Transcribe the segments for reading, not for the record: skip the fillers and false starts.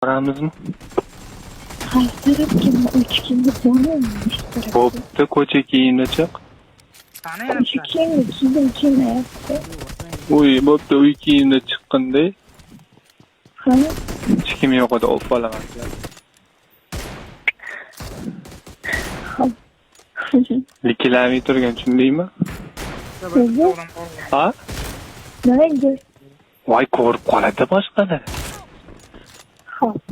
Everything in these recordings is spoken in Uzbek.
Boramizmi? Qaysi tarafga? Uch kimga bormayman hech tarafga. Bo'pti, ko'cha kiyimda chiq. Qani O'sha kiyimni kiygim kelmayapti. Uy, bo'pti, uy kiyimda chiqqin-da. Ha? Hech kim yo'q edi, olib qolaman. Xo'p. Likilamay turgan, tushundingmi? Ha? Nimaga? Voy, ko'rib qoladi boshqalar. Xo'p.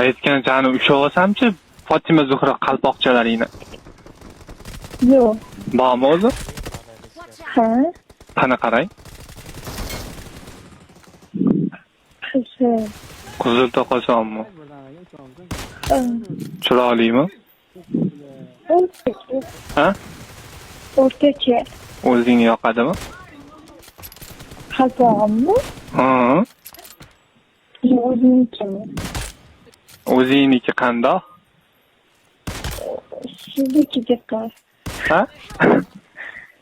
Aytganchani ushlab olsamchi, Fotima Zuhra qalpoqchalaringni. Yo'q. Bormi o'zi? Ha? Qani qarang. Qizil. Qizil to'qasonmi? Ha. Chiroylimi? O'rtacha. Ha? O'rtacha. O'zingga yoqadimi? Qalpog'immi? Ha. Yo'q, o'zimnikimi? O'zingniki qandoq? Siznikiga. Ha?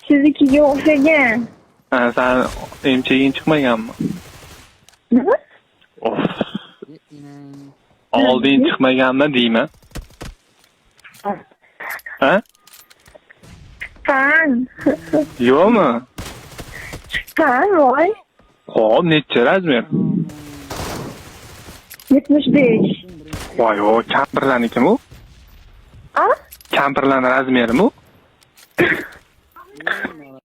Siznikiga o'xshagan. Ha, san emchaging chiqmaganmi? Nima? Of. Olding chiqmaganmi deyman. Ha? Chiqqan. Yo'qmi? Chiqqan, voy. Xo'p, necha razmer? 75. Voy, o kampirlarnikimi u? A? Kampirlarning razmerimi u?